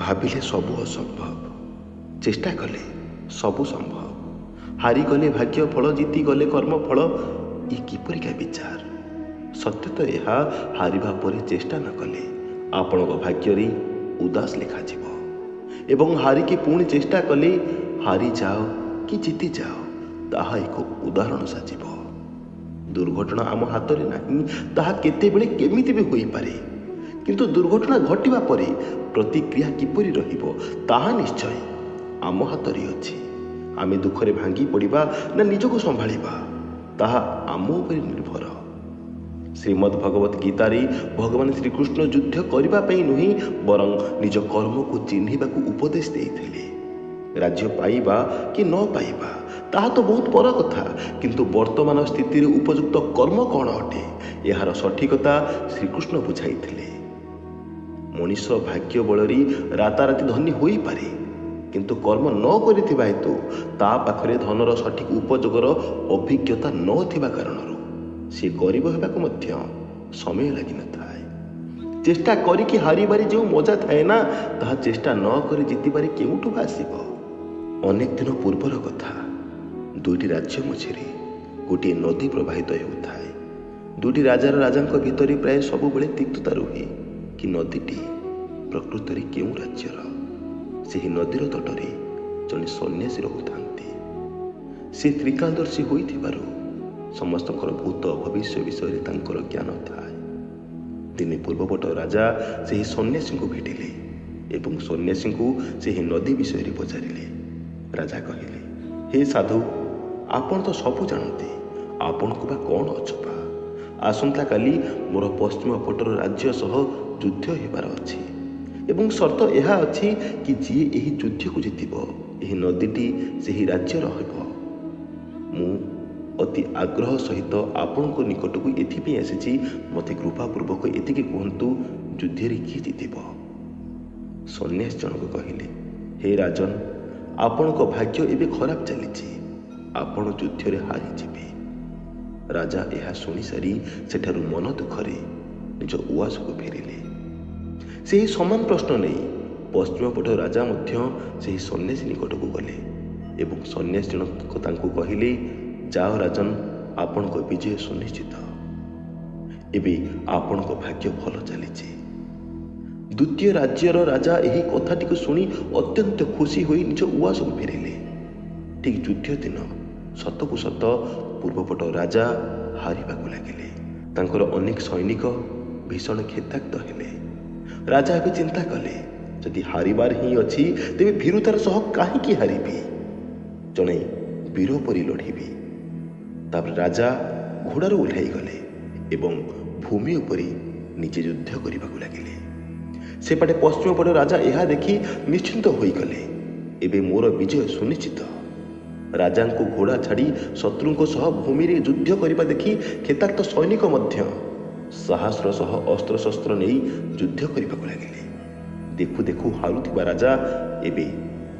ଭାବିଲେ ସବୁ ଅସମ୍ଭବ, ଚେଷ୍ଟା କଲେ ସବୁ ସମ୍ଭବ। ହାରିଗଲେ ଭାଗ୍ୟ ଫଳ, ଜିତିଗଲେ କର୍ମଫଳ, ଏ କିପରିକା ବିଚାର? ସତ୍ୟ ତ ଏହା, ହାରିବା ପରେ ଚେଷ୍ଟା ନ କଲେ ଆପଣଙ୍କ ଭାଗ୍ୟରେ ଉଦାସ ଲେଖାଯିବ ଏବଂ ହାରିକି ପୁଣି ଚେଷ୍ଟା କଲେ ହାରିଯାଅ କି ଜିତିଯାଅ ତାହା ଏକ ଉଦାହରଣ ସାଜିବ। ଦୁର୍ଘଟଣା ଆମ ହାତରେ ନାହିଁ, ତାହା କେତେବେଳେ କେମିତି ବି ହୋଇପାରେ, କିନ୍ତୁ ଦୁର୍ଘଟଣା ଘଟିବା ପରେ ପ୍ରତିକ୍ରିୟା କିପରି ରହିବ ତାହା ନିଶ୍ଚୟ ଆମ ହାତରେ ଅଛି। ଆମେ ଦୁଃଖରେ ଭାଙ୍ଗି ପଡ଼ିବା ନା ନିଜକୁ ସମ୍ଭାଳିବା ତାହା ଆମ ଉପରେ ନିର୍ଭର। ଶ୍ରୀମଦ୍ ଭଗବତ ଗୀତାରେ ଭଗବାନ ଶ୍ରୀକୃଷ୍ଣ ଯୁଦ୍ଧ କରିବା ପାଇଁ ନୁହେଁ, ବରଂ ନିଜ କର୍ମକୁ ଚିହ୍ନିବାକୁ ଉପଦେଶ ଦେଇଥିଲେ। ରାଜ୍ୟ ପାଇବା କି ନ ପାଇବା ତାହା ତ ବହୁତ ପର କଥା, କିନ୍ତୁ ବର୍ତ୍ତମାନ ସ୍ଥିତିରେ ଉପଯୁକ୍ତ କର୍ମ କ'ଣ ଅଟେ ଏହାର ସଠିକତା ଶ୍ରୀକୃଷ୍ଣ ବୁଝାଇଥିଲେ। ମଣିଷ ଭାଗ୍ୟ ବଳରେ ରାତାରାତି ଧନୀ ହୋଇପାରେ, କିନ୍ତୁ କର୍ମ ନ କରିଥିବା ହେତୁ ତା ପାଖରେ ଧନର ସଠିକ ଉପଯୋଗର ଅଭିଜ୍ଞତା ନଥିବା କାରଣରୁ ସେ ଗରିବ ହେବାକୁ ମଧ୍ୟ ସମୟ ଲାଗିନଥାଏ। ଚେଷ୍ଟା କରିକି ହାରିବାରେ ଯେଉଁ ମଜା ଥାଏ ନା, ତାହା ଚେଷ୍ଟା ନ କରି ଜିତିବାରେ କେଉଁଠୁ ବା ଆସିବ? ଅନେକ ଦିନ ପୂର୍ବର କଥା, ଦୁଇଟି ରାଜ୍ୟ ମଝିରେ ଗୋଟିଏ ନଦୀ ପ୍ରବାହିତ ହେଉଥାଏ। ଦୁଇଟି ରାଜାର ରାଜାଙ୍କ ଭିତରେ ପ୍ରାୟ ସବୁବେଳେ ତିକ୍ତତା ରୁହେ କି ନଦୀଟି ପ୍ରକୃତରେ କେଉଁ ରାଜ୍ୟର। ସେହି ନଦୀର ତଟରେ ଜଣେ ସନ୍ନ୍ୟାସୀ ରହୁଥାନ୍ତି। ସେ ତ୍ରିକାଳଦର୍ଶୀ ହୋଇଥିବାରୁ ସମସ୍ତଙ୍କର ଭୂତ ଭବିଷ୍ୟ ବିଷୟରେ ତାଙ୍କର ଜ୍ଞାନ ଥାଏ। ଦିନେ ପୂର୍ବପଟ ରାଜା ସେହି ସନ୍ନ୍ୟାସୀଙ୍କୁ ଭେଟିଲେ ଏବଂ ସନ୍ନ୍ୟାସୀଙ୍କୁ ସେହି ନଦୀ ବିଷୟରେ ପଚାରିଲେ। ରାଜା କହିଲେ, ହେ ସାଧୁ, ଆପଣ ତ ସବୁ ଜାଣନ୍ତି, ଆପଣଙ୍କୁ ବା କ'ଣ ଅଛପା? ଆସନ୍ତାକାଲି ମୋର ପଶ୍ଚିମ ପଟର ରାଜ୍ୟ ସହ ଯୁଦ୍ଧ ହେବାର ଅଛି ଏବଂ ସର୍ତ୍ତ ଏହା ଅଛି କି ଯିଏ ଏହି ଯୁଦ୍ଧକୁ ଜିତିବ ଏହି ନଦୀଟି ସେହି ରାଜ୍ୟର ହେବ। ମୁଁ ଅତି ଆଗ୍ରହ ସହିତ ଆପଣଙ୍କ ନିକଟକୁ ଏଥିପାଇଁ ଆସିଛି, ମୋତେ କୃପାପୂର୍ବକ ଏତିକି କୁହନ୍ତୁ, ଯୁଦ୍ଧରେ କିଏ ଜିତିବ? ସନ୍ନ୍ୟାସୀ ଜଣକ କହିଲେ, ହେ ରାଜନ, ଆପଣଙ୍କ ଭାଗ୍ୟ ଏବେ ଖରାପ ଚାଲିଛି, ଆପଣ ଯୁଦ୍ଧରେ ହାରିଯିବେ। ରାଜା ଏହା ଶୁଣିସାରି ସେଠାରୁ ମନ ଦୁଃଖରେ ନିଜ ଉଆସକୁ ଫେରିଲେ। ସେହି ସମାନ ପ୍ରଶ୍ନ ନେଇ ପଶ୍ଚିମପଟ ରାଜା ମଧ୍ୟ ସେହି ସନ୍ନ୍ୟାସୀ ନିକଟକୁ ଗଲେ ଏବଂ ସନ୍ନ୍ୟାସୀ ଜଣକ ତାଙ୍କୁ କହିଲେ, ଯାଅ ରାଜନ, ଆପଣଙ୍କ ବିଜୟ ସୁନିଶ୍ଚିତ, ଏବେ ଆପଣଙ୍କ ଭାଗ୍ୟ ଭଲ ଚାଲିଛି। ଦ୍ୱିତୀୟ ରାଜ୍ୟର ରାଜା ଏହି କଥାଟିକୁ ଶୁଣି ଅତ୍ୟନ୍ତ ଖୁସି ହୋଇ ନିଜ ଉଆସକୁ ଫେରିଲେ। ଠିକ୍ ଯୁଦ୍ଧ ଦିନ ସତକୁ ସତ ପୂର୍ବପଟ ରାଜା ହାରିବାକୁ ଲାଗିଲେ। ତାଙ୍କର ଅନେକ ସୈନିକ ଭୀଷଣ କ୍ଷତାକ୍ତ ହେଲେ। ରାଜା ଏବେ ଚିନ୍ତା କଲେ, ଯଦି ହାରିବାର ହିଁ ଅଛି ତେବେ ଭୀରୁତାର ସହ କାହିଁକି ହାରିବି, ଜଣେ ବୀର ପରି ଲଢ଼ିବି। ତାପରେ ରାଜା ଘୋଡ଼ାରୁ ଓହ୍ଲାଇ ଗଲେ ଏବଂ ଭୂମି ଉପରେ ନିଜେ ଯୁଦ୍ଧ କରିବାକୁ ଲାଗିଲେ। ସେପଟେ ପଶ୍ଚିମପଟ ରାଜା ଏହା ଦେଖି ନିଶ୍ଚିନ୍ତ ହୋଇଗଲେ, ଏବେ ମୋର ବିଜୟ ସୁନିଶ୍ଚିତ। ରାଜାଙ୍କୁ ଘୋଡ଼ା ଛାଡ଼ି ଶତ୍ରୁଙ୍କ ସହ ଭୂମିରେ ଯୁଦ୍ଧ କରିବା ଦେଖି କ୍ଷତାକ୍ତ ସୈନିକ ମଧ୍ୟ ସାହସର ସହ ଅସ୍ତ୍ରଶସ୍ତ୍ର ନେଇ ଯୁଦ୍ଧ କରିବାକୁ ଲାଗିଲେ। ଦେଖୁ ଦେଖୁ ହାରୁଥିବା ରାଜା ଏବେ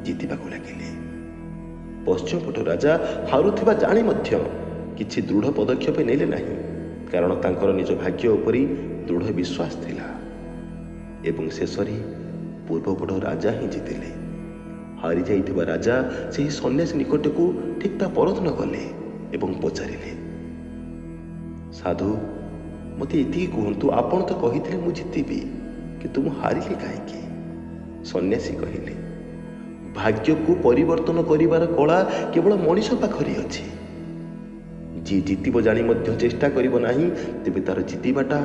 ଜିତିବାକୁ ଲାଗିଲେ। ପଶ୍ଚିମପଟ ରାଜା ହାରୁଥିବା ଜାଣି ମଧ୍ୟ କିଛି ଦୃଢ଼ ପଦକ୍ଷେପ ନେଲେ ନାହିଁ, କାରଣ ତାଙ୍କର ନିଜ ଭାଗ୍ୟ ଉପରେ ଦୃଢ଼ ବିଶ୍ୱାସ ଥିଲା। ଏବଂ ଶେଷରେ ପୂର୍ବପଟ ରାଜା ହିଁ ଜିତିଲେ। ହାରିଯାଇଥିବା ରାଜା ସେହି ସନ୍ନ୍ୟାସୀ ନିକଟକୁ ଠିକ୍ ତା ପରଦିନ ଗଲେ ଏବଂ ପଚାରିଲେ, ସାଧୁ, ମୋତେ ଏତିକି କୁହନ୍ତୁ, ଆପଣ ତ କହିଥିଲେ ମୁଁ ଜିତିବି, କିନ୍ତୁ ମୁଁ ହାରିଲି କାହିଁକି? ସନ୍ନ୍ୟାସୀ କହିଲେ, ଭାଗ୍ୟକୁ ପରିବର୍ତ୍ତନ କରିବାର କଳା କେବଳ ମଣିଷ ପାଖରେ ଅଛି। ଯିଏ ଜିତିବ ଜାଣି ମଧ୍ୟ ଚେଷ୍ଟା କରିବ ନାହିଁ, ତେବେ ତାର ଜିତିବାଟା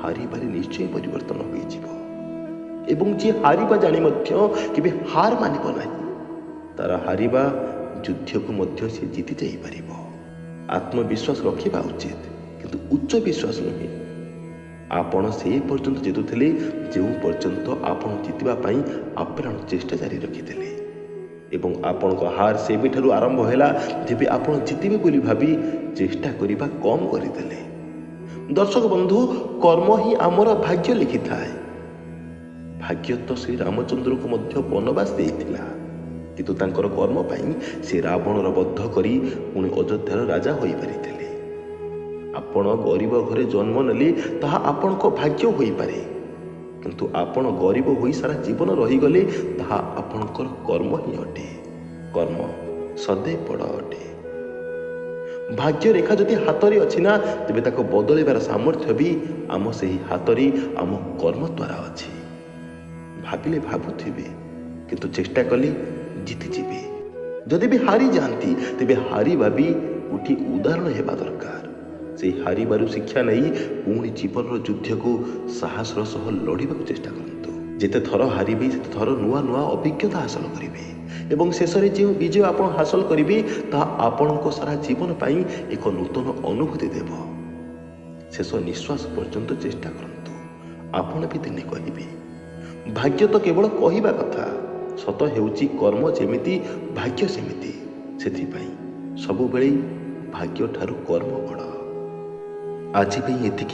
ହାରିବାରେ ନିଶ୍ଚୟ ପରିବର୍ତ୍ତନ ହୋଇଯିବ। ଏବଂ ଯିଏ ହାରିବା ଜାଣି ମଧ୍ୟ କେବେ ହାର ମାନିବ ନାହିଁ, ତାର ହାରିବା ଯୁଦ୍ଧକୁ ମଧ୍ୟ ସେ ଜିତି ଯାଇପାରିବ। ଆତ୍ମବିଶ୍ୱାସ ରଖିବା ଉଚିତ, କିନ୍ତୁ ଉଚ୍ଚ ବିଶ୍ୱାସ ନୁହେଁ। ଆପଣ ସେ ପର୍ଯ୍ୟନ୍ତ ଜିତୁଥିଲେ ଯେଉଁ ପର୍ଯ୍ୟନ୍ତ ଆପଣ ଜିତିବା ପାଇଁ ଆପ୍ରାଣ ଚେଷ୍ଟା ଜାରି ରଖିଥିଲେ, ଏବଂ ଆପଣଙ୍କ ହାର ସେବେଠାରୁ ଆରମ୍ଭ ହେଲା ଯେବେ ଆପଣ ଜିତିବେ ବୋଲି ଭାବି ଚେଷ୍ଟା କରିବା କମ୍ କରିଦେଲେ। ଦର୍ଶକ ବନ୍ଧୁ, କର୍ମ ହିଁ ଆମର ଭାଗ୍ୟ ଲେଖିଥାଏ। ଭାଗ୍ୟ ତ ଶ୍ରୀ ରାମଚନ୍ଦ୍ରଙ୍କୁ ମଧ୍ୟ ବନବାସ ଦେଇଥିଲା, କିନ୍ତୁ ତାଙ୍କର କର୍ମ ପାଇଁ ସେ ରାବଣର ବଦ୍ଧ କରି ପୁଣି ଅଯୋଧ୍ୟାର ରାଜା ହୋଇପାରିଥିଲେ। ଆପଣ ଗରିବ ଘରେ ଜନ୍ମ ନେଲେ ତାହା ଆପଣଙ୍କ ଭାଗ୍ୟ ହୋଇପାରେ, କିନ୍ତୁ ଆପଣ ଗରିବ ହୋଇ ସାରା ଜୀବନ ରହିଗଲେ ତାହା ଆପଣଙ୍କର କର୍ମ ହିଁ ଅଟେ। କର୍ମ ସଦେ ବଡ଼ ଅଟେ। ଭାଗ୍ୟ ରେଖା ଯଦି ହାତରେ ଅଛି ନା, ତେବେ ତାକୁ ବଦଳିବାର ସାମର୍ଥ୍ୟ ବି ଆମ ସେହି ହାତରେ, ଆମ କର୍ମ ଦ୍ୱାରା ଅଛି। ଭାବିଲେ ଭାବୁଥିବେ, କିନ୍ତୁ ଚେଷ୍ଟା କଲେ ଜିତିଯିବେ। ଯଦି ବି ହାରି ଯାଆନ୍ତି, ତେବେ ହାରିବା ବି ଗୋଟିଏ ଉଦାହରଣ ହେବା ଦରକାର। ସେଇ ହାରିବାରୁ ଶିକ୍ଷା ନେଇ ପୁଣି ଜୀବନର ଯୁଦ୍ଧକୁ ସାହସର ସହ ଲଢ଼ିବାକୁ ଚେଷ୍ଟା କରନ୍ତୁ। ଯେତେ ଥର ହାରିବେ, ସେତେ ଥର ନୂଆ ନୂଆ ଅଭିଜ୍ଞତା ହାସଲ କରିବେ ଏବଂ ଶେଷରେ ଯେଉଁ ବିଜୟ ଆପଣ ହାସଲ କରିବେ, ତାହା ଆପଣଙ୍କ ସାରା ଜୀବନ ପାଇଁ ଏକ ନୂତନ ଅନୁଭୂତି ଦେବ। ଶେଷ ନିଶ୍ୱାସ ପର୍ଯ୍ୟନ୍ତ ଚେଷ୍ଟା କରନ୍ତୁ, ଆପଣ ବି ଦିନେ କହିବେ। ଭାଗ୍ୟ ତ କେବଳ କହିବା କଥା, ସତ ହେଉଛି କର୍ମ ଯେମିତି ଭାଗ୍ୟ ସେମିତି। ସେଥିପାଇଁ ସବୁବେଳେ ଭାଗ୍ୟଠାରୁ କର୍ମ ବଡ଼। ଆଜି ପାଇଁ ଏତିକି।